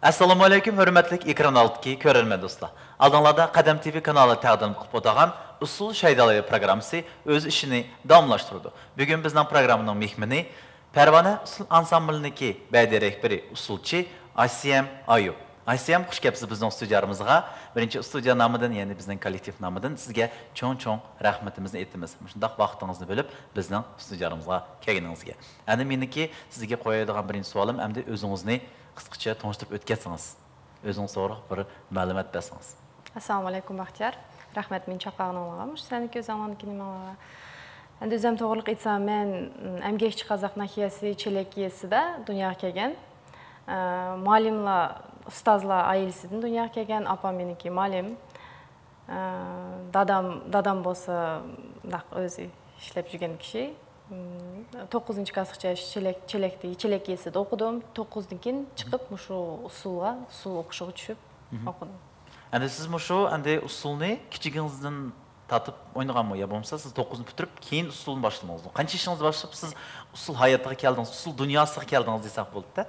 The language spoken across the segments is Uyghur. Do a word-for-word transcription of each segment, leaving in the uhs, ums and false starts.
ئەسسالامۇ ئەلەيكۇم، ھۆرمەتلىك ئېكران ئالدىدىكى كۆرەرمەن دوستلار. ئالدىڭلاردا قەدەم تىۋى كانالى تەقدىم قىلىپ ئولتۇرغان ئۇسسۇل شەيدالىرى پروگراممىسى ئۆز ئىشىنى داۋاملاشتۇرىدۇ. بۈگۈن بىزنىڭ پروگراممىنىڭ مېھمىنى پەرۋانە ئۇسسۇل ئانسامبىلىنىڭكى بەدىئىي رەھبىرى ئۇسسۇلچى ئايسىيەم ئايۇپ. ئايسىيەم، خۇش كەپسىز بىزنىڭ ئۇستىدىيە دارىمىزغا. بىرىنچى ئۇستىدىيە نامىدىن، يەنى بىزنىڭ كوللېكتىپ نامىدىن سىزگە چوڭ-چوڭ رەھمىتىمىزنى ئېيتىمىز، مۇشۇنداق ۋاقتىڭىزنى بۆلۈپ بىزنىڭ ئۇستىدىيە دارىمىزغا كەلگىنىڭىزگە. ئەمدى مېنىڭكى سىزگە قويىدىغان بىرىنچى سوئالىم، ئەمدى ئۆزىڭىزنى قىسقىچە تونۇشتۇرۇپ ئۆتۈپ كەتسىڭىز، ئۆزىڭىز توغرىلىق بىر مەلۇمات بەرسىڭىز. ئەسسالامۇ ئەلەيكۇم، بەختىيار. رەھمەت مېنى چاقىرغىنىڭلارغا، مۇشۇ سەنىكى ئۆزەڭلارنىڭكى نېمىڭلارغا. ئەمدى ئۆزۈم توغرىلىق ئېيتسام، مەن، م، ئەمگەكچى قازاق ناھىيەسى چېلەك يېزىسىدا دۇنياغا كەلگەن. ئە، مۇئەللىملار، ئۇستازلار ئائىلىسىدىن دۇنياغا كەلگەن. ئاپام مېنىڭكى مۇئەللىم. ئە، دادام، دادام بولسا مۇنداق ئۆزى ئىشلەپ يۈرگەن كىشى. م، توققۇزىنچى كلاسقىچە چېلەك، چېلەكتە، چېلەك يېزىسىدا ئوقۇدۇم. توققۇزدىن كېيىن چىقىپ مۇشۇ ئۇسسۇلغا، ئۇسسۇل ئوقۇشىغا چۈشۈپ ئوقۇدۇم. ئەمدى سىز مۇشۇ، ئەمدى ئۇسسۇلنى كىچىكىڭىزدىن تارتىپ ئوينىغانمۇ يا بولمىسا سىز توققۇزنى پۈتتۈرۈپ كېيىن ئۇسسۇلنى باشلىدىڭىزمۇ؟ قانچە يېشىڭىزدا باشلاپ سىز ئۇسسۇل ھاياتىغا كەلدىڭىز، ئۇسسۇل دۇنياسىغا كەلدىڭىز دېسەك بولىدۇ-دە.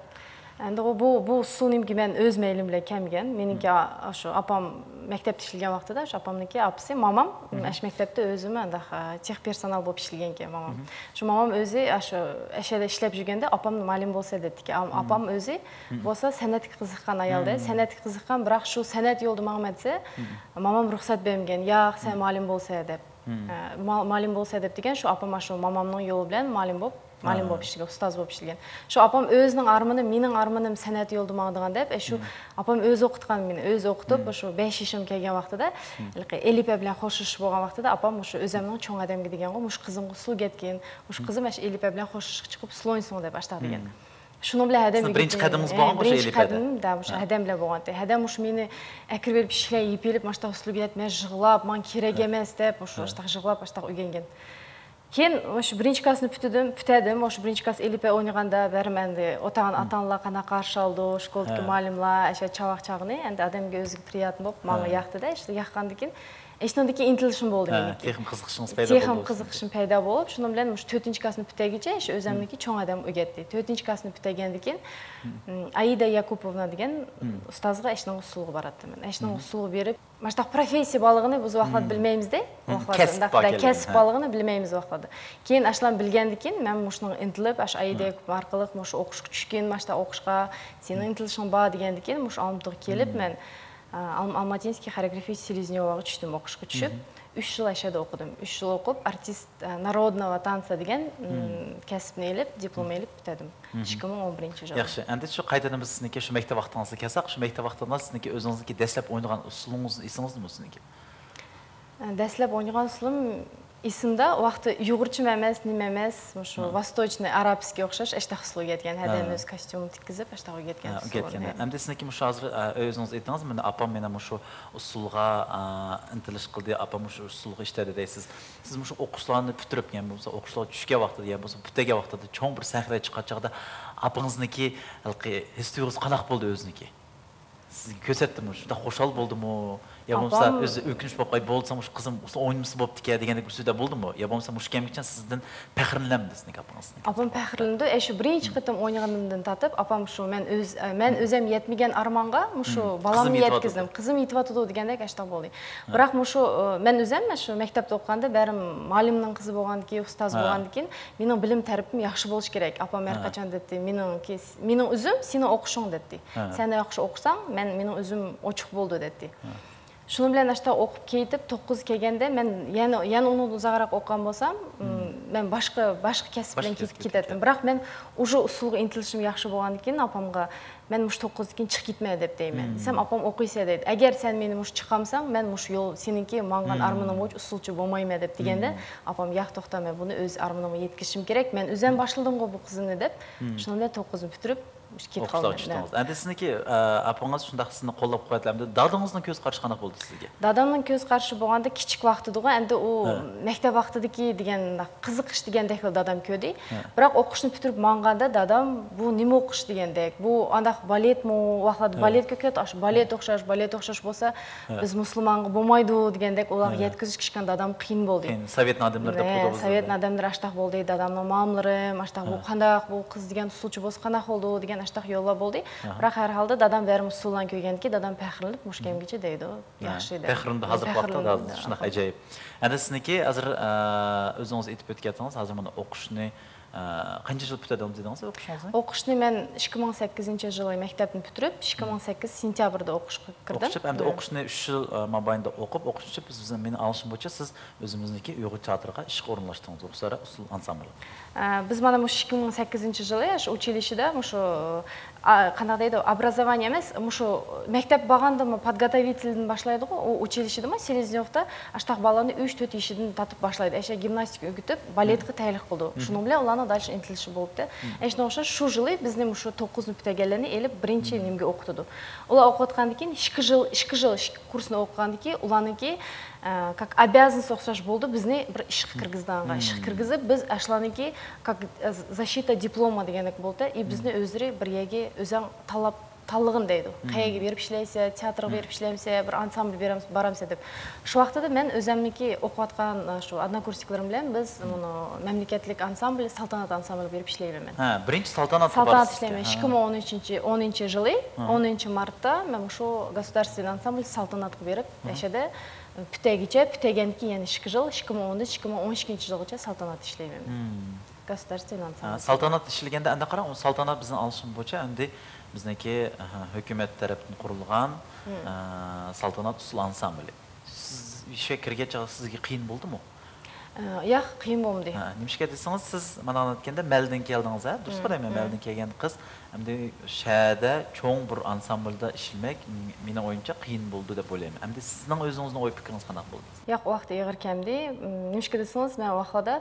ئەمدى بۇ، بۇ ئۇسسۇلنىمكى مەن ئۆز مەيلىم بىلەن كەلمىگەن. مېنىڭكى ئا-، شۇ ئاپام مەكتەپتە ئىشلىگەن ۋاقتىدا، شۇ ئاپامنىڭكى ئاپىسى، مامام، ئاشۇ مەكتەپتە ئۆزىمۇ ئانداق، ئا، تېخ پېرسونال بولۇپ ئىشلىگەنكەن مامام. شۇ مامام ئۆزى ئاشۇ ئەشەدە ئىشلەپ يۈرگەندە ئاپامنى مۇئەللىم بولسا دەيتتىكەن. ئام-، ئاپام ئۆزى بولسا سەنئەتكە قىزىققان ئايالدى. سەنئەتكە قىزىققان، بىراق شۇ سەنئەت يولىدا ماڭىمەن دېسە، مامام رۇخسەت بەرمىگەن. ياق، سەن مۇئەللىم بولسا دەپ. ئە، مۇ-، مۇئەللىم بولسا دەپ دېگەن، شۇ ئاپام ئاشۇ مامامنىڭ يولى بىلەن مۇئەللىم بولۇپ، مۇئەللىم بولۇپ ئىشلىگەن، ئۇستاز بولۇپ ئىشلىگەن. شۇ ئاپام ئۆزىنىڭ ئارمىنى، مېنىڭ ئارمىنىم سەنئەت يولىدا ماڭىدىغان دەپ، ئە، شۇ ئاپام ئۆزى ئوقۇتقان مېنى، ئۆزى ئوقۇتۇپ، شۇ بەش يېشىم كەلگەن ۋاقتىدا، ھېلىقى ئېلىپە بىلەن خوشلىشىش بولغان ۋاقتىدا ئاپام مۇشۇ ئۆزەمنىڭ چوڭ ئادەمگە دېگەنغۇ، مۇشۇ قىزىڭغا ئۇسسۇل كەتكىن، مۇشۇ قىزىم ئاشۇ ئېلىپە بىلەن خوشلىشىشقا چىقىپ ئۇسسۇل ئوينىسۇن دەپ ئاشتاق دېگەن. شۇنىڭ بىلەن ھەدەمگە سىزنىڭ بىرىنچى قەدىمىڭىز بولغانغۇ شۇ بىرىنچى ئېلىپەدە؟ قەدىمىم دە مۇشۇ ھەدەم بىلەن بولغانتى. ھەدەم مۇشۇ مېنى ئەكىرىۋېلىپ ئىشىكلەرگە يېپىلىپ، ماشۇنداق ئۇسسۇلغا يەتمەي يىغلاپ، ماڭا كېرەك ئەمەس دەپ، مۇشۇ ئاشتاق يىغلاپ، ئاشتاق ئۆگەنگەن. كېيىن مۇشۇ بىرىنچى كلاسنى پۈتتۈردۈم، پۈتەدىم. مۇشۇ بىرىنچى كلاس ئېلىپە ئوينىغاندا بەرىمەن ئەمدى ئوتاغان ئاتا-ئانىلار قانداق قارشى ئالىدۇ، شكولدىكى مۇئەللىملەر، ئاشۇ چاۋاك چاغنى، ئەمدى ئادەمگە ئۆزىگە پرىياتنى بولۇپ، ماڭا ياقتىدە، ئىشتە ياققاندىن كېيىن ئىشنىڭدىكى ئىنتىلىشىم بولدى مېنىڭكى. تېخىمۇ قىزىقىشىڭىز پەيدا بولدى. تېخىمۇ قىزىقىشىم پەيدا بولۇپ، شۇنىڭ بىلەن مۇشۇ تۆتىنچى كلاسنى پۈتتۈرگىچە شۇ ئۆزۈمنىڭكى چوڭ ئادەم ئۆگەتتى. تۆتىنچى كلاسنى پۈتتۈرگەندىن كېيىن، م، ئايدا ياكۇپوۋنا دېگەن ئۇستازغا ئىشنىڭ ئۇسسۇلىغا باراتتىم مەن. ئىشنىڭ ئۇسسۇلىغا بېرىپ، ماشۇنداق پروفېسسىيە بارلىقىنى بىز ۋاقىتلاردا بىلمەيمىزدە. ۋاقىتلاردا كەسىپ بار كەلگەن، كەسىپ بارلىقىنى بىلمەيمىز ۋاقىتلاردا. كېيىن ئاشۇلارنى بىلگەندىن كېيىن مەن مۇشۇنىڭغا ئىنتىلىپ، ئاشۇ ئايدا ياكۇپوۋنا ئارقىلىق مۇشۇ ئوقۇشقا چۈشكىن، ماشۇنداق ئوقۇشقا سېنىڭ ئىنتىلىشىڭ بار دېگەندىن كېيىن مۇشۇ ئالمىتىغا كېلىپ مەن ئا، ئالم-، ئالماتىنسكىي خореографический селезнёۋاغا چۈشتۈم، ئوقۇشقا چۈشۈپ، ئۈچ يىل ئاشۇ يەردە ئوقۇدۇم. ئۈچ يىل ئوقۇپ، ئارتىست، ئە، ناروودنوۋا تانسا دېگەن، م، كەسىپنى ئېلىپ، دىپلوم ئېلىپ پۈتتۈردۈم. ئىككى مىڭ ئون بىرىنچى يىلى. ياخشى، ئەمدى شۇ قايتىدىن بىز سىزنىڭكى شۇ مەكتەپ ۋاقتىڭىزغا كەلسەك، شۇ مەكتەپ ۋاقتىڭىزدا سىزنىڭكى ئۆزىڭىزنىڭكى دەسلەپ ئوينىغان ئۇسسۇلىڭىز ئېسىڭىزدىمۇ سىزنىڭكى؟ دەسلەپ ئوينىغان ئۇسسۇلۇم ئېسىمدە، ئۇ ۋاقىتتا ئۇيغۇرچىمۇ ئەمەس، نېمە ئەمەس، مۇشۇ ۋاستوچنىي، ئارابىسكىي ئوخشاش، ئاشتاق ئۇسسۇل ئۆگەتكەن. ھەدەم ئۆز كاستيۇمىنى تىككۈزۈپ، ئاشتاق ئۆگەتكەن ئۇسسۇلنى. ئەمدى سىزنىڭكى مۇشۇ ھازىر، ئە، ئۆزىڭىز ئېيتتىڭىز، مانا ئاپام مېنى مۇشۇ ئۇسسۇلغا، ئە، ئىنتىلىش قىلدى، ئاپام مۇشۇ ئۇسسۇلغا ئىشلەتتى دەيسىز. سىز مۇشۇ ئوقۇشلارنى پۈتتۈرۈپ، يەنى بولمىسا ئوقۇشلارغا چۈشكەن ۋاقتىدا، يەنى بولمىسا پۈتتۈرگەن ۋاقتىدا چوڭ بىر سەھنىگە چىققان چاغدا ئاپىڭىزنىڭكى ھېلىقى ھېس تۇيغۇسى قانداق بولدى ئۆزىنىڭكى؟ سىزگە كۆرسەتتىمۇ؟ شۇنداق خۇشال بولدىمۇ؟ يا بولمىسا ئۆزى ئۆكۈنۈش بولۇپ، ئاي، بولدى، مۇشۇ قىزىم ئوينىمىسا بوپتىكەن دېگەندەك بىر سۆزلەر بولدىمۇ؟ يا بولمىسا مۇشۇ كەمگىچە سىزدىن پەخىرلەندى سىزنىڭكى ئاپىڭىز؟ ئاپام پەخىرلىنىدۇ. ئەي، شۇ بىرىنچى قېتىم ئوينىغىنىمدىن تارتىپ ئاپام شۇ مەن ئۆز، مەن ئۆزۈم يەتمىگەن ئارمانغا مۇشۇ بالامنى يەتكۈزدۈم، قىزىم يېتىۋاتىدۇ دېگەندەك ئاشتاق بولدى. بىراق مۇشۇ، مەن ئۆزۈم شۇ مەكتەپتە ئوقۇغاندا بەرىم مۇئەللىمنىڭ قىزى بولغاندىكىن، ئۇستاز بولغاندىكىن، مېنىڭ بىلىم تەرىپىم ياخشى بولۇشى كېرەك. ئاپام ھەر قاچان دەيتتى، مېنىڭكى، مېنىڭ ئۆزۈم سېنىڭ ئوقۇشۇڭ دەيتتى. سەن ياخشى ئوقۇساڭ، مەن، مېنىڭ ئۆزۈم ئوچۇق بولىدۇ دەيتتى. شۇنىڭ بىلەن ئاشتا ئوقۇپ كېتىپ، توققۇزغا كەلگەندە مەن يەنە، يەنە ئۇنىڭدىن ئۇزاقراق ئوقۇغان بولسام، مەن باشقا، باشقا كەسىپ بىلەن كېتىپ كېتەتتىم. بىراق مەن ئۇژې ئۇسسۇلغا ئىنتىلىشىم ياخشى بولغاندىكىن ئاپامغا مەن مۇشۇ توققۇزدىن كېيىن چىقىپ كېتىمەن دەپ دەيمەن. دېسەم، ئاپام ئوقۇيسەن دەيدۇ. ئەگەر سەن مېنى مۇشۇ چىقارمىساڭ، مەن مۇشۇ يول، سېنىڭكى ماڭغان ئارمىنىڭغا ئۇسسۇلچى بولمايمەن دەپ دېگەندە، ئاپام، ياق، توختا، مەن بۇنى ئۆز ئارمىنىمغا يەتكۈزۈشۈم كېرەك، مەن ئۆزۈم باشلىدىمغۇ بۇ قىزنى دەپ، شۇنىڭ بىلەن توققۇزنى پۈتتۈرۈپ، كېتىپ قالدىم. ئەمدى سىزنىڭكى، ئاپىڭىز شۇنداق سىزنى قوللاپ قۇۋۋەتلەمدۇ. دادىڭىزنىڭ كۆز قارىشى قانداق بولدى سىزگە؟ دادامنىڭ كۆز قارىشى بولغاندا كىچىك ۋاقتىدىغۇ، ئەمدى ئۇ مەكتەپ ۋاقتىدىكى دېگەن قىزىقىش دېگەندەكلا دادام كۆردى. بىراق ئوقۇشنى پۈتتۈرۈپ ماڭغاندا دادام، بۇ نېمە ئوقۇش دېگەندەك، بۇ ئانداق بالېتمۇ، ئۇ ۋاقىتلاردا بالېتكە كۆتى، ئاشۇ بالېت ئوخشاش، بالېت ئوخشاش بولسا، بىز مۇسۇلمانغا بولمايدۇ دېگەندەك ئۇلارغا يەتكۈزۈشكە دادام قىيىن بولدى. سوۋېتنىڭ ئادەملىرى دەپ قويدى. سوۋېتنىڭ ئادەملىرى ئاشتاق بولدى، دادامنىڭ مامىلىرى ئاشتاق، بۇ قانداق، بۇ قىز دېگەن ئۇسسۇلچى بولسا قانداق بولىدۇ دېگەن شۇنداق يوللار بولدى. ئاھا. بىراق ھەر ھالدا دادام بەرىم ئۇسسۇللارنى كۆرگەندىكىن، دادام پەخىرلىنىپ مۇشۇ كەمگىچە دەيدۇ. ھە، ياخشى دەيدۇ. پەخىرلىنىدۇ، ھازىرقى ۋاقىتتا پەخىرلىنىدۇ. شۇنداق ئاجايىپ. ئەمدى سىزنىڭكى ھازىر، ئە، ئۆزىڭىز ئېيتىپ ئۆتۈپ كەتتىڭىز، ھازىر مانا ئوقۇشنى، ئە، قانچە يىل پۈتتۈردۈم دېدىڭىز ئوقۇشىڭىزنى؟ ئوقۇشنى مەن ئىككى مىڭ سەككىزىنچى يىلى مەكتەپنى پۈتتۈرۈپ، ئىككى مىڭ سەككىز سېنتيابىردا ئوقۇشقا كىردىم. ئوقۇشۇپ، ئەمدى ئوقۇشنى ئۈچ يىل، ئە، مابەينىدە ئوقۇپ، ئوقۇشنى پۈتتۈرۈپ، سىز، مېنىڭ ئاڭلىشىم بويىچە سىز ئۆزىمىزنىڭكى ئۇيغۇر تىياتىرىغا ئىشقا ئورۇنلاشتىڭىز، ئوقۇش ئارا ئۇسسۇل ئانسامبىل. ئە، بىز مانا مۇشۇ ئىككى مىڭ سەككىزىنچى يىلى شۇ ئۇچىلىشىدا مۇشۇ، ئا، قانداق دەيدۇ، ئوبرازوۋانىيە ئەمەس، مۇشۇ مەكتەپ بارغاندىمۇ، подготовительدىن باشلايدىغۇ، ئۇ ئۇچىلىشىدىمۇ، سېلېزنيوفتا ئاشتاق بالىلارنى ئۈچ، تۆت يېشىدىن تارتىپ باشلايدۇ. ئەشە گىمناستىكا ئۆگىتىپ، بالېتقا تەييارلىق قىلىدۇ. شۇنىڭ بىلەن ئۇلارنىڭ دالىچە ئىنتىلىشى بولۇپتۇ. ئەشۇنىڭغا ئوخشاش شۇ يىلى بىزنى مۇشۇ توققۇزنى پۈتتۈرگەنلەرنى ئېلىپ، بىرىنچى نېمىگە ئوقۇتىدۇ. ئۇلار ئوقۇۋاتقاندىن كېيىن ئىككى يىل، ئىككى يىل، ئىككى كۇرسنى ئوقۇغاندىن كېيىن ئۇلارنىڭكى، ئە، как обязанность ئوخشاش بولدى، بىزنى بىر ئىشقا كىرگۈزىدىغانغا. ئىشقا كىرگۈزۈپ، بىز ئاشۇلارنىڭكى как، ئە، защита диплома دېگەندەك بولدى. ئى، بىزنى ئۆزلىرى بىر يەرگە ئۆزەڭ تاللاپ، تاللىغىن دەيدۇ. قەيەرگە بېرىپ ئىشلەيسە، تىياتىرغا بېرىپ ئىشلەيسە، بىر ئانسامبىل بېرەمسە، بارامسە دەپ. شۇ ۋاقتىدا مەن ئۆزەمنىڭكى ئوقۇۋاتقان، ئە، شۇ ئادنوكۇرسنىكلىرىم بىلەن بىز مۇنۇ مەملىكەتلىك ئانسامبىل، سالتانات ئانسامبىلىغا بېرىپ ئىشلەيمەن مەن. ھە، بىرىنچى سالتاناتقا سالتانات بارىسىز ئىكەن. ئىشلەيمەن. ھە. ئىككى مىڭ ئون ئۈچىنچى، ئونىنچى يىلى، ئونىنچى مارتتا مەن مۇشۇ گوسۇدارستۋېننىي ئانسامبىل سالتاناتقا بېرىپ، ئەشەدە پۈتەگىچە، پۈتەگەندىن كېيىن يەنە ئىككى يىل، ئىككى مىڭ ئوندىن ئىككى مىڭ ئون ئىككىنچى يىلغىچە سالتانات ئىشلەيمەن مەن. گوسۇدارستۋېننىي ھە، ئانسامبىل. سالتانات ئىشلىگەندە، ئەندى قاراڭ، ئۇ سالتانات بىزنىڭ ئاڭلىشىمىز بويىچە، ئەمدى بىزنىڭكى، ئەھە، ھۆكۈمەت تەرەپتىن قۇرۇلغان، ئە، سالتانات ئۇسسۇل ئانسامبىلى. سىز ئىشقا كىرگەن چاغدا سىزگە قىيىن بولدىمۇ؟ ئە، ياق، قىيىن بولمىدى. ھە، نېمىشقا دېسىڭىز، سىز مانا ئېيتقاندا مەلدىن كەلدىڭىز، ھە؟ دۇرۇس قارايمەن، مەلدىن كەلگەن قىز. ئەمدى شەھەردە چوڭ بىر ئانسامبىلدا ئىشلىمەك، م-، مېنىڭ ئويۇمچە قىيىن بولىدۇ دەپ ئويلايمەن. ئەمدى سىزنىڭ ئۆزىڭىزنىڭ ئوي پىكرىڭىز قانداق بولدى؟ ياق، ئۇ ۋاقىتتا ئېغىر كەمدى. م، نېمىشقا دېسىڭىز، مەن ئۇ ۋاقىتلاردا،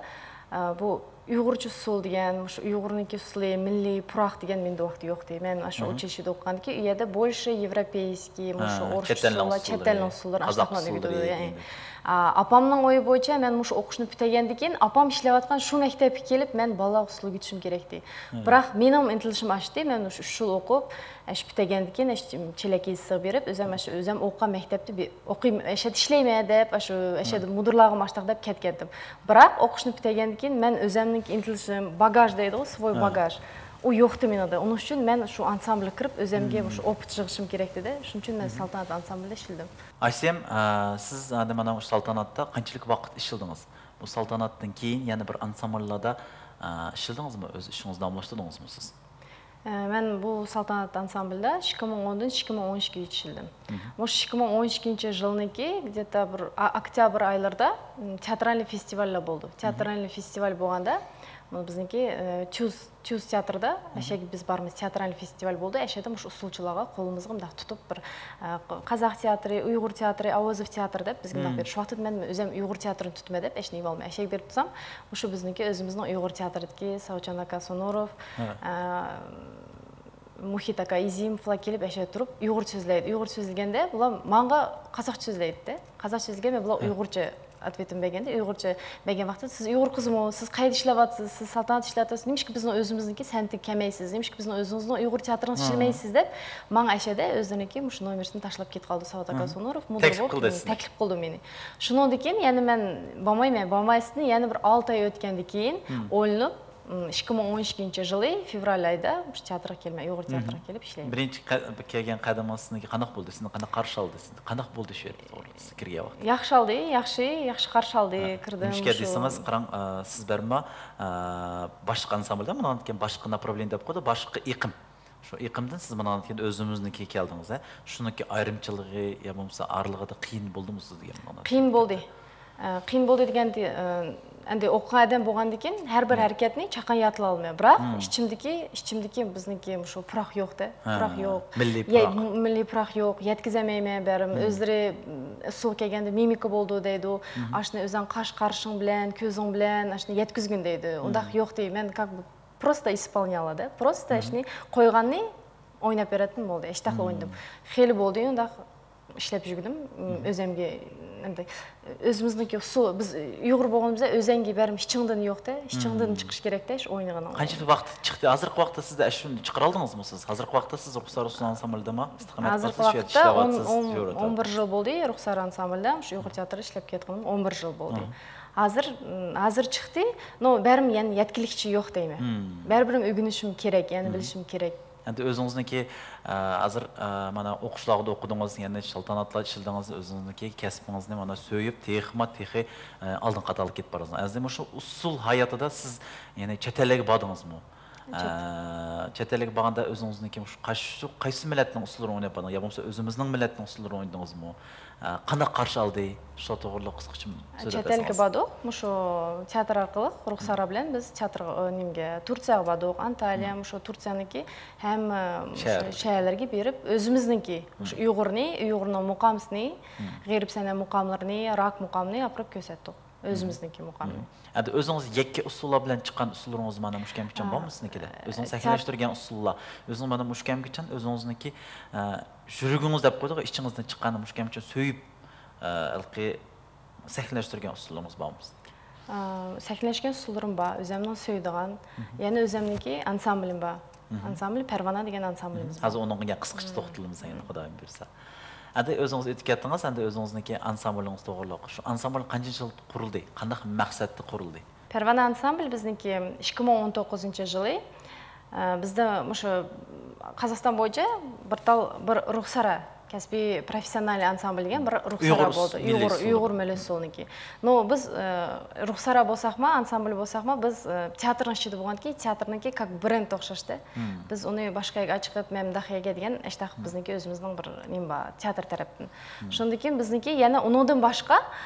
ئە، بۇ ئۇيغۇرچە ئۇسسۇل دېگەن، مۇشۇ ئۇيغۇرنىڭكى ئۇسسۇلى، مىللىي پۇراق دېگەن مېندە ۋاقتى يوقتى. مەن ئاشۇ ئۇچىلىشىدا ئوقۇغاندىكى، ئۇ يەردە بولشى يېۋروپېيسكىي، مۇشۇ ئورۇس ئۇسسۇللار، چەت ئەلنىڭ ئۇسسۇللىرى ئاشۇنداقلارنى ئۆگىتىدۇ. ئا، ئاپامنىڭ ئويى بويىچە مەن مۇشۇ ئوقۇشنى پۈتتۈرگەندىن كېيىن ئاپام ئىشلەۋاتقان شۇ مەكتەپكە كېلىپ مەن بالىلارغا ئۇسسۇل ئۆگىتىشىم كېرەكتى. بىراق مېنىڭمۇ ئىنتىلىشىم ئاشتى. مەن مۇشۇ ئۈچ يىل ئوقۇپ، ئاشۇ پۈتتۈرگەندىن كېيىن ئاشۇ چېلەك يېزىسىغا بېرىپ، ئۆزۈم ئاشۇ ئۆزۈم ئوقۇغان مەكتەپتە بى-، ئوقۇيم-، ئەشەدە ئىشلەيمەن دەپ، ئاشۇ ئەشەدە مۇدىرلارغىمۇ ئاشتاق دەپ كەتكەنتىم. بىراق ئوقۇشنى پۈتتۈرگەندىن كېيىن مەن ئۆزۈمنىڭكى ئىنتىلىشىم، باگاژ دەيدىغۇ، سۋوي باگاژ. ئۇ يوقتى مېنىڭدە. ئۇنىڭ ئۈچۈن مەن شۇ ئانسامبىلغا كىرىپ، ئۆزۈمگە شۇ ئوپىت يىغىشىم كېرەكتى-دە. شۇنىڭ ئۈچۈن مەن سالتانات ئانسامبىلىدا ئىشلىدىم. ئايسەم، ئە، سىز ئەمدى مانا مۇشۇ سالتاناتتا قانچىلىك ۋاقىت ئىشلىدىڭىز؟ بۇ سالتاناتتىن كېيىن يەنە بىر ئانسامبىللاردا، ئە، ئىشلىدىڭىزمۇ؟ ئۆز ئىشىڭىزنى داۋاملاشتۇردىڭىزمۇ سىز؟ ئە، مەن بۇ سالتانات ئانسامبىلدا ئىككى مىڭ ئوندىن ئىككى مىڭ ئون ئىككىگىچە ئىشلىدىم. مۇشۇ ئىككى مىڭ ئون ئىككىنچى يىلنىڭكى где-то بىر ئا-، ئاكتيابىر ئايلىرىدا، م، تىياترالنىي فېستىۋاللار بولدى. تىياترالنىي فېستىۋال بولغاندا، بۇ بىزنىڭكى، ئە، تيۇز، تيۇز تىياتىردا، ئەشەگە بىز بارىمىز، تىياترالنىي فېستىۋال بولدى. ئەشەدە مۇشۇ ئۇسسۇلچىلارغا قولىمىزغا مۇنداق تۇتۇپ بىر، ئە، قازاق تىياتىرى، ئۇيغۇر تىياتىرى، ئاۋازوف تىياتىرى دەپ بىزگە مۇنداق بېرىپ، شۇ ۋاقىتتا مەن ئۆزۈم ئۇيغۇر تىياتىرىنى تۇتىمەن دەپ، ئەشنى ئېلىۋالماي، ئەشەگە بېرىپ تۇرسام، مۇشۇ بىزنىڭكى ئۆزىمىزنىڭ ئۇيغۇر تىياتىرىدىكى ساۋچان ئاكا سونۇروف، ئە، مۇھىت ئاكا ئىزىموفلار كېلىپ ئەشەدە تۇرۇپ ئۇيغۇرچە سۆزلەيدۇ. ئۇيغۇرچە سۆزلىگەندە بۇلار ماڭا قازاقچە سۆزلەيدىدە. قازاقچە سۆزلىگەن مەن بۇلار ئۇيغۇرچە ئاتۋېتىم بەرگەندە، ئۇيغۇرچە بەرگەن ۋاقتىدا، سىز ئۇيغۇر قىزمۇ؟ سىز قەيەردە ئىشلەۋاتىسىز؟ سىز سالتانات ئىشلەۋاتىسىز؟ نېمىشقا بىزنىڭ ئۆزىمىزنىڭكى سەنئىتىگە كەلمەيسىز؟ نېمىشقا بىزنىڭ ئۆزىمىزنىڭ ئۇيغۇر تىياتىرىنى ئىشلىمەيسىز؟ دەپ ماڭا ئەشەدە ئۆزلىرىنىڭكى مۇشۇ نومېرسىنى تاشلاپ كېتىپ قالدى ساۋات ئاكا سونۇروف، مۇدىر بولۇپ تەكلىپ قىلدى مېنى. شۇنىڭدىن كېيىن يەنە مەن بارمايمەن، بارمايسىزنى يەنە بىر ئالتە ئاي ئۆتكەندىن كېيىن ئويلىنىپ، ئىككى مىڭ ئون ئىككىنچى يىلى فېۋرال ئايدا مۇشۇ تىياتىرغا كەلمەن، ئۇيغۇر تىياتىرىغا كېلىپ ئىشلەيمەن. بىرىنچى قە-، كەلگەن قەدىمىڭىز سىزنىڭكى قانداق بولدى؟ سىزنى قانداق قارشى ئالدى؟ سىزنى قانداق بولدى شۇ يەردە توغرا؟ سىز كىرگەن ۋاقىت. ياخشى ئالدى، ياخشى، ياخشى قارشى ئالدى، ھە، كىردىم. نېمىشقا دېسىڭىز، قاراڭ، ئە، سىز بەرما، ئە، باشقا ئانسامبىلدا، مۇنىڭدىن كېيىن باشقا ناپراۋلېنىيە دەپ قويدى، باشقا ئېقىم. شۇ ئېقىمدىن سىز مۇنىڭدىن كېيىن ئۆزىمىزنىڭكىگە كەلدىڭىز، ھە؟ شۇنىڭكى ئايرىمچىلىقى يا بولمىسا ئارىلىقىدا قىيىن بولدىمۇ سىزگە مۇنىڭدىن كېيىن؟ قىيىن بولدى. ئە، قىيىن بولدى دېگەندە، ئە، ئەمدى ئوقۇغان ئادەم بولغاندىكىن ھەر بىر ھەرىكەتنى چاققان يادلىۋالمايمەن. بىراق ئىچىمدىكى، ئىچىمدىكى بىزنىڭكى مۇشۇ پۇراق يوقتى. پۇراق يوق. مىللىي پۇراق. مىللىي پۇراق يوق. يەتكۈزەلمەيمەن بەرىم. ئۆزلىرى، ئۇسسۇلغا كەلگەندە مىمىكا بولىدۇ دەيدۇ. ئاشۇنى ئۆزۈڭ قاش قارىشىڭ بىلەن، كۆزۈڭ بىلەن ئاشۇنى يەتكۈزگىن دەيدۇ. ئۇنداق يوقتى. مەن كاك بۇ پروستا ئىسپانيالا دەپ، پروستا ئىشنى قويغاننى ئويناپ بېرەتتىم، بولدى. ئىشتاقلا ئوينىدىم. خېلى بولدى ئۇنداق ئىشلەپ يۈرگىنىم. ئۆزەمگە، ئەمدى ئۆزىمىزنىڭكى ئۇسسۇل، بىز ئۇيغۇر بولغىنىمىزدا ئۆزەڭگە بەرىم ئىچىڭدىن يوقتە، ئىچىڭدىن چىقىش كېرەكتە، شۇ ئوينىغىنىڭ. قانچىلىك ۋاقىت چىقتى؟ ھازىرقى ۋاقىتتا سىز ئاشۇنى چىقىرالدىڭىزمۇ سىز؟ ھازىرقى ۋاقىتتا سىز رۇخسار ئۇسسۇل ئانسامبىلدىمۇ ئىستىقامەت قىلىسىز، شۇ يەردە ئىشلەۋاتىسىز، يۈرۈۋاتىسىز. ئون بىر يىل بولدى رۇخسار ئانسامبىلدا، شۇ ئۇيغۇر تىياتىرىدا ئىشلەپ كەتكىنىم ئون بىر يىل بولدى. ھازىر، ھازىر چىقتى. نو، بەرىم يەنە يەتكىلىكچە يوق دەيمەن. بەرىبىر ئۆگىنىشىم كېرەك، يەنە بىلىشىم كېرەك. ئەمدى ئۆزىڭىزنىڭكى، ئە، ھازىر، ئە، مانا ئوقۇشلاردا ئوقۇدىڭىز، يەنە شالتاناتلار ئىشلىدىڭىز، ئۆزىڭىزنىڭكى كەسپىڭىزنى مانا سۆيۈپ، تېخىمۇ تېخى، ئە، ئالدىنقى قاتارلىققا كېتىپ بارىسىز. ئەمدى مۇشۇ ئۇسسۇل ھاياتىدا سىز يەنە چەت ئەللەرگە باردىڭىزمۇ؟ ئە، چەت ئەللەرگە بارغاندا ئۆزىڭىزنىڭكى مۇشۇ قايسى، قايسى مىللەتنىڭ ئۇسسۇللىرىنى ئويناپ باردىڭىز؟ يا بولمىسا ئۆزىمىزنىڭ مىللەتنىڭ ئۇسسۇللىرىنى ئوينىدىڭىزمۇ؟ ئە، قانداق قارشى ئالدى؟ شۇ توغرىلىق قىسقىچە سۆزلەپ چەت ئەلگە بەرسىڭىز. باردۇق. مۇشۇ تىياتىر ئارقىلىق رۇخسارا بىلەن بىز تىياتىرغا، ئە، نېمىگە، تۇرسىيەگە باردۇق. ئانتالىيە، مۇشۇ تۇرسىيەنىڭكى ھەممە مۇشۇ شەھەرلىرىگە بېرىپ، ئۆزىمىزنىڭكى، مۇشۇ ئۇيغۇرنى، ئۇيغۇرنىڭ مۇقامىسىنى، غېرىب سەنە مۇقاملىرىنى، راك مۇقامىنى ئاپىرىپ كۆرسەتتۇق. ئۆزىمىزنىڭكى مۇقامىنى. ئەمدى ئۆزىڭىز يەككە ئۇسسۇللار بىلەن چىققان ئۇسسۇللىرىڭىز مانا مۇشۇ كەمگىچان بارمۇ سىزنىڭكىدە؟ ئە، ئۆزىڭىز سەھنىلەشتۈرگەن ئۇسسۇللار، ئۆزىڭىز مانا مۇشۇ كەمگىچان ئۆزىڭىزنىڭكى، ئە، يۈرىكىڭىز دەپ قويدۇق، ئىچىڭىزدىن چىققاننى مۇشۇ كەمگىچان سۆيۈپ، ئە، ھېلىقى سەھنىلەشتۈرگەن ئۇسسۇللىرىڭىز بارمۇ سىزنىڭكى؟ ئە، سەھنىلەشكەن ئۇسسۇللىرىم بار، ئۆزۈمنىڭ سۆيىدىغان، يەنە ئۆزۈمنىڭكى ئانسامبىلىم بار. ئانسامبىل پەرۋانە دېگەن ئانسامبىلىمىز بار. ھازىر ئۇنىڭغا قىسقىچە توختىلىمىز ئەمدى، خۇدايىم بۇيرۇسا. ئەمدى ئۆزىڭىز ئۆتۈپ كەتتىڭىز، ئەمدى ئۆزىڭىزنىڭكى ئانسامبىلىڭىز توغرىلىق. شۇ ئانسامبىل قانچىنچى يىل قۇرۇلدى؟ قانداق مەقسەتتە قۇرۇلدى؟ پەرۋانە ئانسامبىل بىزنىڭكى ئىككى مىڭ ئون توققۇزىنچى يىلى، ئە، بىزدە مۇشۇ قازاقىستان بويىچە بىر تال، بىر رۇخسارا، كەسپىي پروفېسسىونالنىي ئانسامبىل دېگەن بىر رۇخسارا بولدى. ئۇيغۇر، ئۇيغۇر مىللەت ئۇسسۇلىنىڭكى. نو، بىز، ئە، رۇخسارا بولساقمۇ، ئانسامبىل بولساقمۇ، بىز، ئە، تىياتىرنىڭ ئىچىدە بولغاندىكىن، تىياتىرنىڭكى كاك بىرېند ئوخشاشتى. بىز ئۇنى باشقا يەرگە ئاچىقىپ، مەن مۇنداق يەرگە دېگەن، ئاشتاق بىزنىڭكى ئۆزىمىزنىڭ بىر نېمە بار، تىياتىر تەرەپتىن. شۇندىن كېيىن بىزنىڭكى يەنە ئۇنىڭدىن باشقا،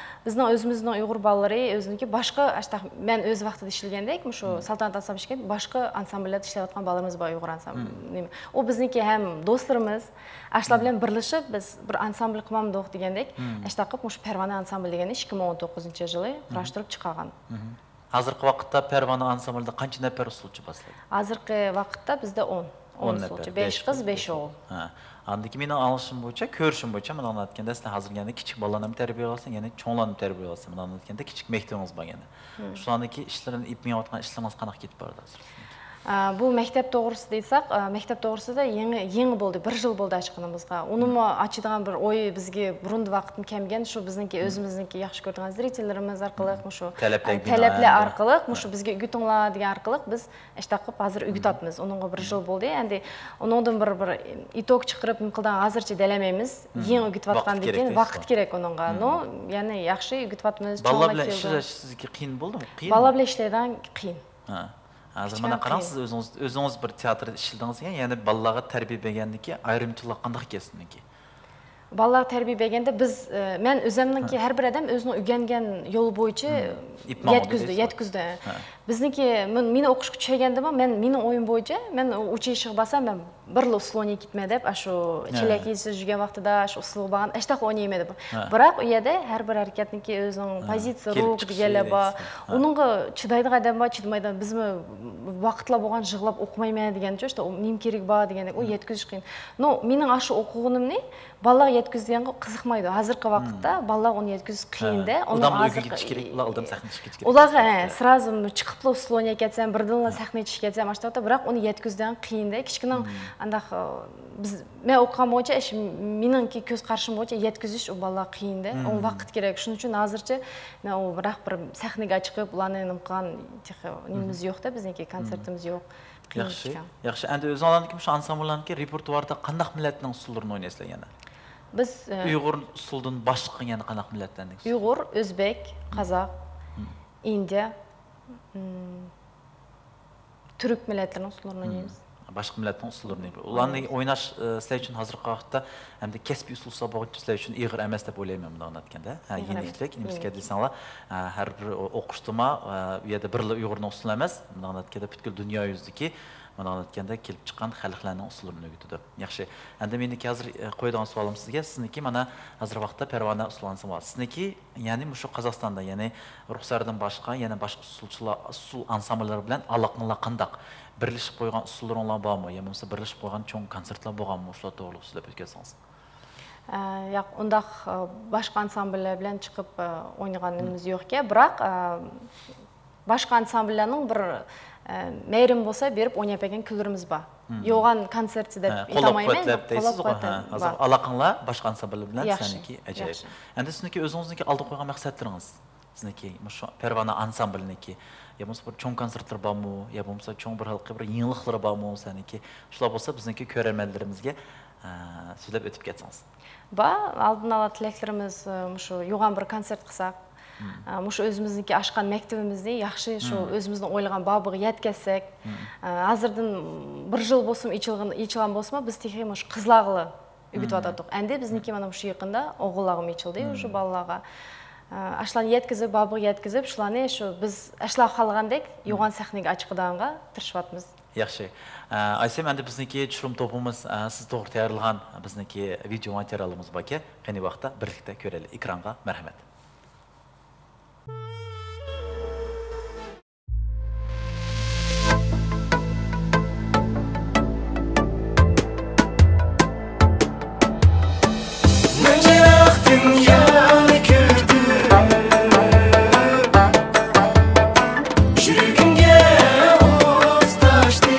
بىزنىڭ ئۆزىمىزنىڭ ئۇيغۇر بالىلىرى، ئۆزىنىڭكى باشقا، ئاشتاق مەن ئۆز ۋاقتىدا ئىشلىگەندەك، مۇشۇ سالتانات ئانسامبىل ئىشلىگەن، باشقا ئانسامبىللاردا ئىشلەۋاتقان بالىلىرىمىز بار، ئۇيغۇر ئانسامبىل، نېمە. ئۇ بىزنىڭكى ھەم دوستلىرىمىز، ئاشۇلار بىلەن بىرلىشىپ، بىز بىر ئانسامبىل قۇرمامدۇق دېگەندەك، ئاشتاق قىلىپ مۇشۇ پەرۋانە ئانسامبىل دېگەننى ئىككى مىڭ ئون توققۇزىنچى يىلى قۇراشتۇرۇپ چىقارغان. ھازىرقى ۋاقىتتا پەرۋانە ئانسامبىلدا قانچە نەپەر ئۇسسۇلچى بار سىلەردە؟ ھازىرقى ۋاقىتتا بىزدە ئون، ئون ئۇسسۇلچى، بەش قىز، بەش ئوغۇل. ھە. ئاندىكى مېنىڭ ئاڭلىشىم بويىچە، كۆرۈشۈم بويىچە، مانا ئېيتقاندا سىلەر ھازىر يەنە كىچىك بالىلارنى تەربىيەلەۋاتىسىلەر، يەنە چوڭلارنى تەربىيەلەۋاتىسىلەر، مانا ئېيتقاندا كىچىك مەكتىپىڭىز بار يەنە. شۇلاردىكى ئىشلىرىنى ئېلىپ مېڭىۋاتقان ئىشلىرىڭىز قانداق كېتىپ بارىدۇ ھازىر سىزنىڭكى؟ ئە، بۇ مەكتەپ توغرىسىدا ئېيتساق، ئە، مەكتەپ توغرىسىدا يېڭى، يېڭى بولدى، بىر يىل بولدى ئاچقىنىمىزغا. ئۇنىمۇ ئاچىدىغان بىر ئوي بىزگە بۇرۇن ۋاقىتتىن كەلگەن، شۇ بىزنىڭكى ئۆزىمىزنىڭكى ياخشى كۆرىدىغان زرىتېللىرىمىز ئارقىلىق، مۇشۇ، ئە، تەلەپلەر ئارقىلىق، مۇشۇ بىزگە ئۆگىتىڭلار دېگەن ئارقىلىق بىز ئاشتاق قىلىپ ھازىر ئۆگىتىۋاتىمىز. ئۇنىڭغا بىر يىل بولدى. ئەمدى ئۇنىڭدىن بىر، بىر ئىتوگ چىقىرىپ نېمە قىلىدىغان ھازىرچە دېيەلمەيمىز. يېڭى ئۆگىتىۋاتقاندىن كېيىن ۋاقىت كېرەك ئۇنىڭغا. نو، يەنى ياخشى ئۆگىتىۋاتىمىز. بالىلار بىلەن ئىشلەش سىزگە قىيىن بولدىمۇ؟ قىيىن. بالىلار بىلەن ئىشلەيدىغان قىيىن. ھە. ھازىر مانا قاراڭ، سىز ئۆزىڭىز، ئۆزىڭىز بىر تىياتىردا ئىشلىدىڭىز دېگەن، يەنى بالىلارغا تەربىيە بەرگەندىكى ئايرىمچىلىق قانداق ئىكەن سىزنىڭكى؟ بالىلارغا تەربىيە بەرگەندە بىز، ئە، مەن ئۆزۈمنىڭكى، ھە، ھەر بىر ئادەم ئۆزىنىڭ ئۆگەنگەن يولى بويىچە يېتىكىزدى، يېتىكىزدى. ھە. بىزنىڭكى، مېن-، مېنى ئوقۇشقا چۈشۈرگەندىمۇ، مەن، مېنىڭ ئويۇم بويىچە، مەن ئۇچىلىشىغا بارسام، مەن بىرلا ئۇسسۇل ئويناپ كېتىمەن دەپ، ئاشۇ چېلەك يېزىپ يۈرگەن ۋاقتىدا ئاشۇ ئۇسسۇلغا بارغان، ئاشتاق ئوينايمەن دەپ. ھە. بىراق ئۇ يەردە ھەر بىر ھەرىكەتنىڭكى ئۆزىنىڭ پوزىتسىيە، رۇك دېگەنلەر بار. ھە. ئۇنىڭغا چىدايدىغان ئادەم بار، چىدىمايدىغان. بىزمۇ ۋاقىتلار بولغان يىغلاپ ئوقۇمايمەن دېگەنچە، ئۇ نېمە كېرىكى بار دېگەندەك، ئۇ يەتكۈزۈش قىيىن. نو، مېنىڭ ئاشۇ ئوقۇغىنىمنى بالىلارغا يەتكۈزىدىغانغا قىزىقمايدۇ. ھازىرقى ۋاقىتتا بالىلارغا ئۇنى يەتكۈزۈش قىيىندە. ئۇنىڭ ئۇلارمۇ ھازىرقى ئۆگىنىش كېرەك، ئۇلار ئالدىن سەھنىگە چىقىش كېرەك. ئۇلارغا، ھە، سرازۇ چىقىپلا ئۇسسۇل ئويناپ كەتسەم، بىردىنلا سەھنىگە چىقىپ كەتسەم، ئاشۇ ۋاقىتتا، بىراق ئۇنى يەتكۈزىدىغان قىيىندە. كىچىكىنىڭ ئانداق، بىز، مەن ئوقۇغان بويىچە، ئىش، مېنىڭكى كۆز قارىشىم بويىچە يەتكۈزۈش ئۇ بالىلارغا قىيىندە. ئۇنىڭ ۋاقىت كېرەك. شۇنىڭ ئۈچۈن ھازىرچە مەن ئۇ بىراق بىر سەھنىگە چىقىپ، ئۇلارنى نېمە قىلغان تېخى نېمىمىز يوق-دە، بىزنىڭكى كونسېرتىمىز يوق. قىيىن ئىكەن. ياخشى. ئەمدى ئۆزۈڭلارنىڭكى مۇشۇ ئانسامبىللارنىڭكى رېپېرتۇئارىدا قانداق مىللەتنىڭ ئۇسسۇللىرىنى ئوينايسىلەر يەنە؟ بىز، ئە، ئۇيغۇر ئۇسسۇلىدىن باشقا يەنە قانداق مىللەتلەرنىڭ ئۇسسۇلى؟ ئۇيغۇر، ئۆزبېك، قازاق، ئىندىيە، تۈرك مىللەتلىرىنىڭ ئۇسسۇللىرىنى ئوينايمىز. باشقا مىللەتنىڭ ئۇسسۇللىرىنى. ئۇلارنى ئويناش، ئە، سىلەر ئۈچۈن ھازىرقى ۋاقىتتا ئەمدى كەسپىي ئۇسسۇل بولغۇچە سىلەر ئۈچۈن ئېغىر ئەمەس دەپ ئويلايمەن، مۇنداق ئېيتقاندا. ھە، يېڭىلىك، نېمە دېسەڭلار، ئە، ھەر بىر ئوقۇشتىمۇ، ئە، ئۇ يەردە بىرلا ئۇيغۇرنىڭ ئۇسسۇلى ئەمەس، مۇنداق ئېيتقاندا پۈتكۈل دۇنيا يۈزىدىكى، مۇنداق ئېيتقاندا كېلىپ چىققان خەلقلەرنىڭ ئۇسسۇللىرىنى ئۆگىتىدۇ. ياخشى. ئەمدى مېنىڭكى ھازىر، ئە، قويىدىغان سوئالىم سىزگە، سىزنىڭكى مانا ھازىر ۋاقىتتا پەرۋانە ئۇسسۇل ئانسامبىلى. سىزنىڭكى، يەنى مۇشۇ قازاقىستاندا، يەنى رۇخساردىن باشقا يەنە باشقا ئۇسسۇلچىلار، ئۇسسۇل ئانسامبىللىرى بىلەن ئالاقىڭلار قانداق؟ بىرلىشىپ قويغان ئۇسسۇللىرىڭلار بارمۇ؟ يا بولمىسا بىرلىشىپ قويغان چوڭ كونسېرتلار بولغانمۇ؟ شۇلار توغرىلىق سۆزلەپ ئۆتكۈزسىڭىز. ئە، ياق، ئۇنداق، ئە، باشقا ئانسامبىللار بىلەن چىقىپ، ئە، ئوينىغىنىمىز يوقكەن. بىراق، ئە، باشقا ئانسامبىللارنىڭ بىر، ئە، مەيرىمى بولسا بېرىپ ئويناپ بەرگەن كۈنلىرىمىز بار. يوغان كونسېرتى دەپ ئېيتالمايمەن، قوللاپ-قۇۋۋەتلەپ دەيسىزغۇ. ھە، ھازىر ئالاقەڭلار باشقا ئانسامبىللار بىلەن سىلەرنىڭكى ئەجايىپ. ئەمدى سىزنىڭكى ئۆزىڭىزنىڭكى ئالدىغا قويغان مەقسەتلىرىڭىز؟ بىزنىڭكى مۇشۇ پەرۋانە ئانسامبلىنىڭكى يا بولمىسا بىر چوڭ كونسېرتلىرى بارمۇ، يا بولمىسا چوڭ بىر ھېلىقى بىر يېڭىلىقلىرى بارمۇ سەنىڭكى؟ شۇلار بولسا بىزنىڭكى كۆرەرمەنلىرىمىزگە، ئە، سۆزلەپ ئۆتۈپ كەتسىڭىز. بار، ئالدىن ئالا تىلەكلىرىمىز، ئە، مۇشۇ يوغان بىر كونسېرت قىلساق، مم. ئە، مۇشۇ ئۆزىمىزنىڭكى ئاچقان مەكتىبىمىزنى ياخشى شۇ مم. ئۆزىمىزنىڭ ئويلىغان بابىغا يەتكۈزسەك، مم. ئە، ھازىردىن بىر يىل بولسىمۇ ئېچىلغان، ئېچىلغان بولسىمۇ، بىز تېخى مۇشۇ قىزلارغىلا ئۆگىتىۋاتاتتۇق. ئەمدى بىزنىڭكى مانا مۇشۇ يېقىندا ئوغۇللارغىمۇ ئېچىلدى، مم. شۇ بالىلارغا. ئە، ئاشۇلارنى يەتكۈزۈپ، بابىغا يەتكۈزۈپ، شۇلارنى شۇ بىز ئاشۇلار خالىغاندەك يوغان سەھنىگە ئاچىقىدىغانغا تىرىشىۋاتىمىز. ياخشى. ئە، ئايسەم، ئەمدى بىزنىڭكى چۇشۇرۇم توپىمىز، ئە، سىز توغرا تەييارلىغان بىزنىڭكى ۋىدېئو ماتېرىيالىمىز باركەن. قېنى ۋاقىتتا بىرلىكتە كۆرەيلى. ئېكرانغا مەرھەمەت. مەن يىراق دۇنيانى كۆردۈم، يۈرىكىمگە ئوت تاشتى.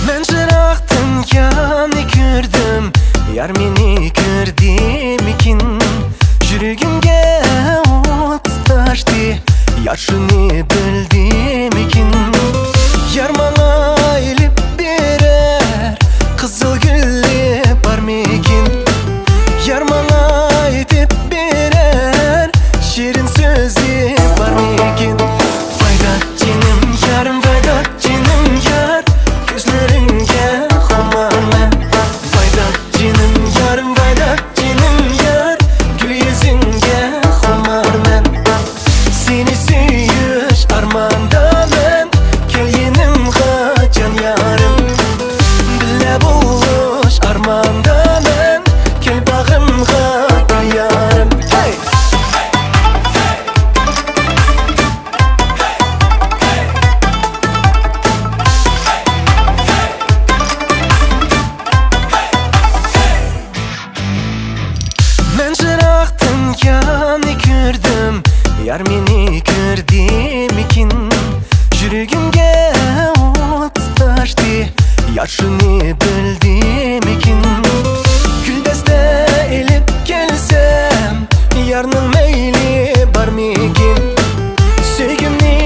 مەن يىراق دۇنيانى كۆردۈم، يار مېنى كۆردىمىكىن؟ يۈرىكىمگە ئوت تاشتى، يار شۇنى بىلدىمىكىن؟ يار ماڭا ئېلىپ بېرەر قىزىل گۈلى بارمىكىن؟ يار ماڭا ئېيتىپ بېرەر شېرىن سۆزى بارمىكىن؟ ۋايدات جېنىم يارىم، ۋايدات جېنىم يار، كۆزلىرىڭگە خۇمارمەن. ۋايدات جېنىم يارىم، ۋايدات جېنىم يار، گۈل يۈزۈڭگە خۇمارمەن. سېنى سۆيۈش ئارماندا مەن، كەل يېنىمغا جان يارىم. بىللە بولۇش ئارماندا مەن، كەل باغرىمغا گۈل يارىم. ھەي! مەن يىراق دۇنيانى كۆردۈم، يار مېنى كۆردىمىكىن؟ يۈرىكىمگە ئوت تاشتى، يار شۇنى بىلدىمىكىن؟ گۈلدەستە ئېلىپ كەلسەم، يارنىڭ مەيلى بارمىكىن؟ سۆيگۈمنى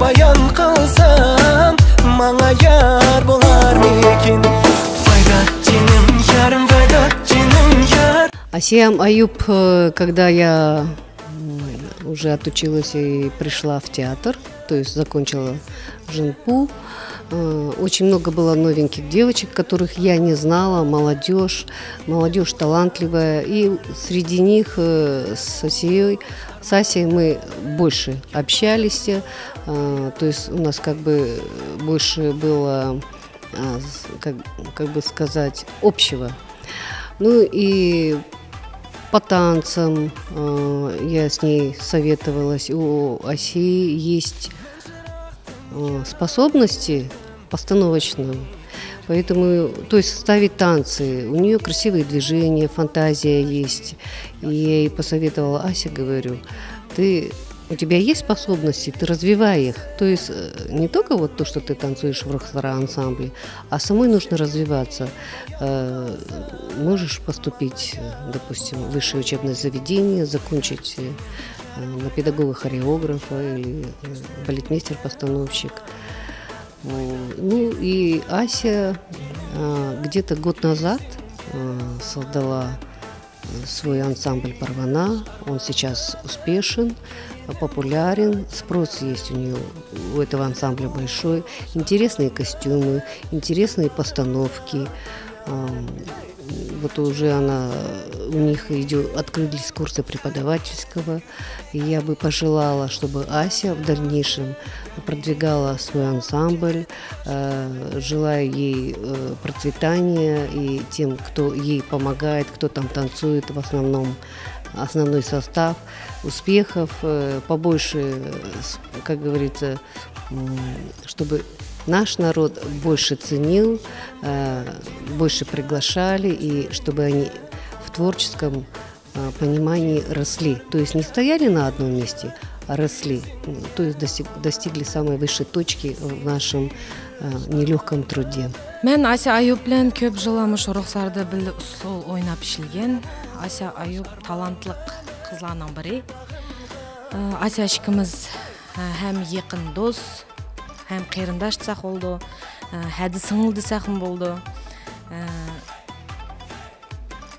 بايان قىلسام، ماڭا يار بولارمىكىن؟ ۋايدات جېنىم يارىم، ۋايدات جېنىم يار. Асиям Аюп, э, когда я, м, уже отучилась и пришла в театр, то есть закончила Жинпу, э, очень много было новеньких девочек, которых я не знала, молодёжь, молодёжь талантливая, и среди них, э, с Асией, с Асей мы больше общались, э, то есть у нас как бы больше было, а, с-, как, как бы сказать, общего. Ну и по танцам, э, я с ней советовалась. У Асии есть, э, способности постановочные. Поэтому, то есть ставить танцы, у неё красивые движения, фантазия есть. И я ей посоветовала: «Ася, говорю, ты, у тебя есть способности, ты развивай их». То есть, э, не только вот то, что ты танцуешь в Рухсара ансамбле, а самой нужно развиваться. Э, можешь поступить, э, допустим, в высшее учебное заведение, закончить, э, э, на педагога-хореографа или, э, балетмейстер-постановщик. Э, ну и Ася, э, где-то год назад, э, создала, э, свой ансамбль «Парвана». Он сейчас успешен, э, популярен, спрос есть у неё, у этого ансамбля большой. Интересные костюмы, интересные постановки. Ам, вот уже она, э, у них идё-, открылись курсы преподавательского. И я бы пожелала, чтобы Ася в дальнейшем продвигала свой ансамбль. Э, желаю ей, э, процветания и тем, кто ей помогает, кто там танцует, в основном, основной состав, успехов, э, побольше, э, с-, как говорится, м, чтобы наш народ больше ценил, э, больше приглашали, и чтобы они в творческом, э, понимании росли. То есть не стояли на одном месте, росли, м, то есть достиг-, достигли самой высшей точки в нашем, э, нелёгком труде. مەن ئاسىيە ئايۇپ بىلەن كۆپ يىللار مۇشۇ رۇخساردا بىللە ئۇسسۇل ئويناپ ئىشلىگەن. ئاسىيە ئايۇپ تالانتلىق قىزلارنىڭ بىرى. ئاسىيە ئىككىمىز ھەم يېقىن دوست، ھەم قېرىنداش دېسەك بولىدۇ، ھەدە سىڭىل دېسەكمۇ بولىدۇ.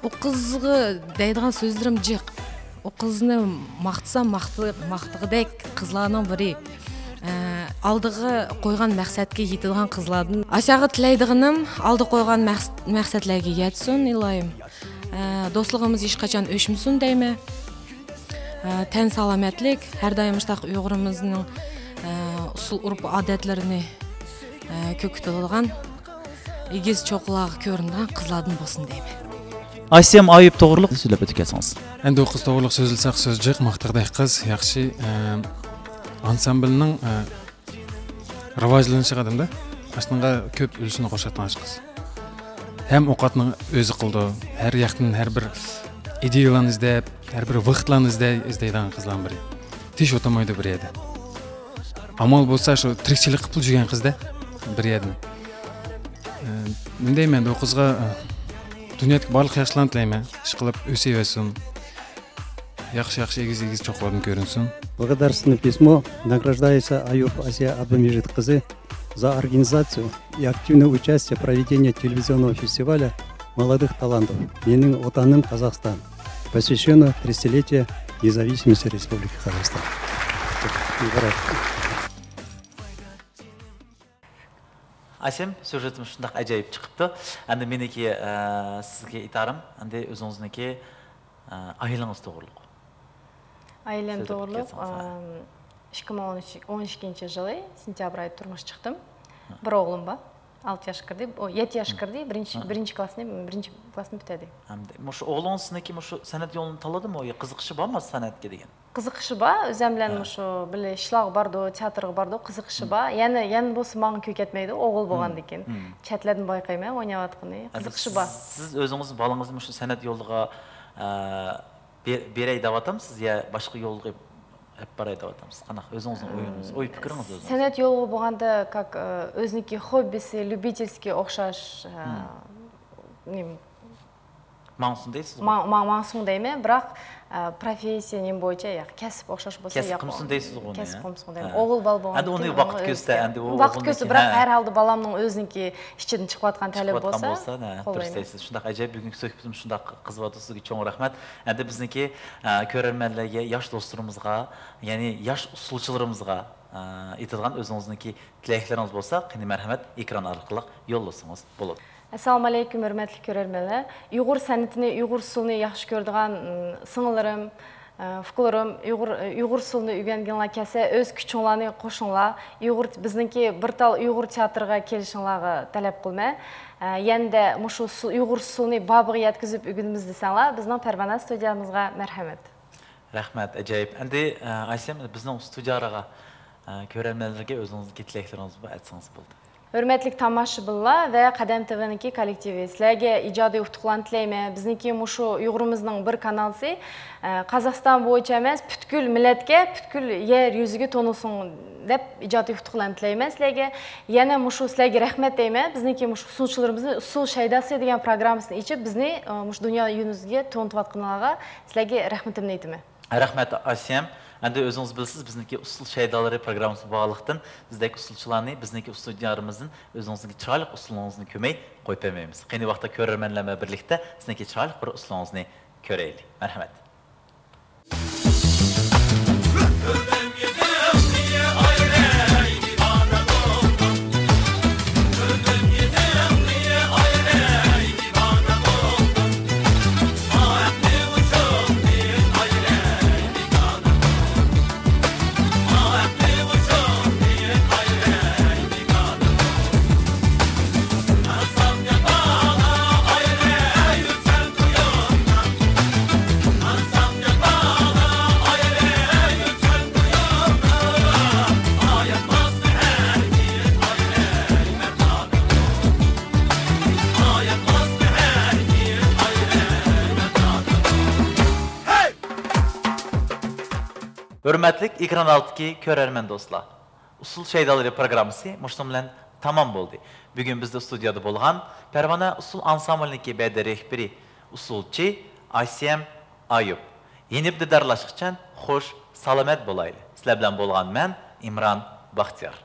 ئۇ قىزغا دەيدىغان سۆزلىرىم جىق. ئۇ قىزنى ماختىسام، ماخت-، ماختىغۇدەك قىزلارنىڭ بىرى. ئالدىغا قويغان مەقسەتكە يېتىدىغان قىزلاردىن. ئاسىيەگە تىلەيدىغىنىم، ئالدىغا قويغان مەقس-، مەقسەتلەرگە يەتسۇن، ئىلاھىم. دوستلۇقىمىز ھېچقاچان ئۆچمىسۇن دەيمەن. تەن سالامەتلىك، ھەر دائىم مۇشۇنداق ئۇيغۇرىمىزنىڭ ئۇسسۇل ئۇرپ ئادەتلىرىنى كۆكىتىدىغان، ئېگىز چوققىلارغا كۆرۈنىدىغان قىزلاردىن بولسۇن دەيمەن. ئاسىيەم ئايۇپ توغرۇلۇق سۆزلەپ ئۆتۈپ كەتسىڭىز. ئەندى ئۇ قىز توغرۇلۇق سۆزلىسەك سۆز جىق، ماختىغۇدەك قىز، ياخشى، ئە، ئانسامبىلنىڭ، ئە، راۋاجلىنىشىغا دېمىدە، ئاشۇنىڭغا كۆپ ئۈلۈشىنى قوشاتتىڭ ئاشۇ قىز. ھەم ئوقەتنىڭ ئۆزى قىلىدۇ، ھەر ياقتىن ھەر بىر ئىدىيەلەرنى ئىزدەپ، ھەر بىر ۋاقىتلارنى ئىزدەي-، ئىزدەيدىغان قىزلارنىڭ بىرى. تىنچ ئولتۇرمايدۇ بىر يەردە. ئامال بولسا شۇ تىرىكچىلىك قىلىپ يۈرگەن قىزدە بىر يەردىن. ئە، نېمە دەيمەن، بۇ قىزغا، ئە، دۇنيادىكى بارلىق ياخشىلارنى تىلەيمەن. ئىشقىلىپ ئۆسۈۋەرسۇن. ياخشى، ياخشى، ئېگىز، ئېگىز چوققىلاردىن كۆرۈنسۇن. Благодарственное письмо. Награждается Аюп Асия Абдулмежит кызы за организацию и активное участие в проведении телевизионного фестиваля молодых талантов «Менің отаным Казахстан», посвященного тридцатилетию независимости Республики Казахстан. ئاسىيەم، سيۇژېتىمىز شۇنداق ئاجايىپ چىقىپتۇ. ئەمدى مېنىڭكى، ئە، سىزگە ئېيتارىم. ئەمدى ئۆزىڭىزنىڭكى، ئە، ئائىلىڭىز توغرۇلۇق. ئائىلەم توغرۇلۇق، ئىككى مىڭ ئون ئىككىنچى يىلى سېنتيابىر ئايدا تۇرمۇشقا چىقتىم. بىر ئوغلۇم بار. ئالتە ياشقا كىردى، ئۇ يەتتە ياشقا كىردى، بىرىنچى، بىرىنچى كىلاسنى، بىرىنچى كىلاسنى پۈتتۈردى. ئەمدى مۇشۇ ئوغلىڭىز سىزنىڭكى مۇشۇ سەنئەت يولىنى تاللىدىمۇ يا قىزىقىشى بارمۇ سەنئەتكە دېگەن؟ قىزىقىشى بار، ئۆزۈم بىلەن مۇشۇ بىللە ئىشلارغا بارىدۇ، تىياتىرغا بارىدۇ، قىزىقىشى بار. يەنە، يەنە بولسا ماڭا كۆكەتمەيدۇ، ئوغۇل بولغاندىكىن. چەتلەردىن بايقايمەن ئويناۋاتقىنى، قىزىقىشى بار. سىز ئۆزىڭىز بالىڭىزنى مۇشۇ سەنئەت يولىغا، ئە، بېرەي دەۋاتامسىز يا باشقا يولغا ئېلىپ باراي دەۋاتامسىز؟ قانداق ئۆزىڭىزنىڭ ئويىڭىز، ئوي پىكرىڭىز ئۆزىڭىز؟ سەنئەت يولىغا بولغاندا، كاك، ئۆزىنىڭكى خوببىسى، ليۇبىتېلسكىي ئوخشاش، نېمە، ماڭسۇن دەيسىزغۇ؟ ماڭ-، ماڭ-، ماڭسۇن دەيمەن، بىراق، ئە، پروفېسسىيە نېمە بويىچە، ياق، كەسىپ ئوخشاش بولسا ياق. كەسىپ قىلمىسۇن دەيسىزغۇ ئۇنى؟ كەسىپ قىلمىسۇن دەيمەن. ئوغۇل بالا بولغان. ئەمدى ئۇنى ۋاقىت كۆرسىتە، ئەمدى ئۇ ۋاقىت كۆرسىتە، بىراق ھەر ھالدا بالامنىڭ ئۆزىنىڭكى ئىچىدىن چىقىۋاتقان تەلىپى بولسا، قوللايمەن. دۇرۇس دەيسىز. شۇنداق ئەجەب بۈگۈنكى سۆھبىتىمىز شۇنداق قىزىۋاتىدۇ. سىزگە چوڭ رەھمەت. ئەمدى بىزنىڭكى، ئە، كۆرەرمەنلەرگە، ياش دوستلىرىمىزغا، يەنى ياش ئۇسسۇلچىلىرىمىزغا، ئە، ئېيتىدىغان ئۆزىڭىزنىڭكى تىلەكلىرىڭىز بولسا، قېنى مەرھەمەت ئېكران ئارقىلىق يوللىسىڭىز بولىدۇ. ئەسسالامۇئەلەيكۇم ھۆرمەتلىك كۆرەرمەنلەر. ئۇيغۇر سەنئىتىنى، ئۇيغۇر ئۇسسۇلىنى ياخشى كۆرىدىغان، ئىم، سىڭىللىرىم، ئە، ئۇكىلىرىم، ئۇيغۇر، ئۇيغۇر ئۇسسۇلىنى ئۆگەنگىڭلار كەلسە، ئۆز كۈچۈڭلارنى قوشۇڭلار. ئۇيغۇر، بىزنىڭكى بىر تال ئۇيغۇر تىياتىرىغا كېلىشىڭلارغا تەلەپ قىلىمەن. ئە، يەنىدە مۇشۇ ئۇسسۇل، ئۇيغۇر ئۇسسۇلىنى بابىغا يەتكۈزۈپ ئۆگىنىمىز دېسەڭلار، بىزنىڭ پەرۋانە ستۇدىيەمىزگە مەرھەمەت. رەھمەت، ئەجايىپ. ئەمدى، ئە، ئايسەم، بىزنىڭ ستۇدىيە ئارىغا، ئە، كۆرەرمەنلەرگە ئۆزىڭىزنىڭكى تىلەكلىرىڭىزنى ئېيتسىڭىز بولدى. ھۆرمەتلىك تاماشىبىنلار ۋە قەدەم تىۋىنىڭكى كوللېكتىۋى، سىلەرگە ئىجادىي ئۇتۇقلارنى تىلەيمەن. بىزنىڭكى مۇشۇ ئۇيغۇرىمىزنىڭ بىر كانالسى، ئە، قازاقىستان بويىچە ئەمەس، پۈتكۈل مىللەتكە، پۈتكۈل يەر يۈزىگە تونۇلسۇن دەپ ئىجادىي ئۇتۇقلارنى تىلەيمەن سىلەرگە. يەنە مۇشۇ سىلەرگە رەھمەت دەيمەن. بىزنىڭكى مۇشۇ ئۇسسۇلچىلىرىمىزنى ئۇسسۇل شەيداسى دېگەن پروگراممىسىنى ئېچىپ، بىزنى، ئە، مۇشۇ دۇنيا يۈزىگە تونۇتۇۋاتقىنىڭلارغا سىلەرگە رەھمىتىمنى ئېيتىمەن. رەھمەت، ئاسىيەم. ئەمدى ئۆزىڭىز بىلىسىز، بىزنىڭكى ئۇسسۇل شەيدالىرى پروگراممىسى بارلىقتىن، بىزدەك ئۇسسۇلچىلارنى بىزنىڭكى ئۇستۇدىيەلىرىمىزدىن ئۆزىڭىزنىڭكى چىرايلىق ئۇسسۇلىڭىزنى كۆرمەي قويۇپ بەرمەيمىز. قېنى ۋاقىتتا كۆرەرمەنلەر بىلەن بىرلىكتە سىزنىڭكى چىرايلىق بىر ئۇسسۇلىڭىزنى كۆرەيلى. مەرھەمەت. ھۆرمەتلىك ئېكران ئالدىدىكى كۆرەرمەن دوستلار، ئۇسسۇل شەيدالىرى پروگراممىسى مۇشۇنىڭ بىلەن تامام بولدى. بۈگۈن بىزدە ستۇدىيەدە بولغان پەرۋانە ئۇسسۇل ئانسامبىلىنىڭكى بەدىئىي رەھبىرى، ئۇسسۇلچى ئايسىيەم ئايۇپ. يېنى بىردە دارلاشقىچە خوش سالامەت بولايلى. سىلەر بىلەن بولغان مەن ئىمران بەختىيار.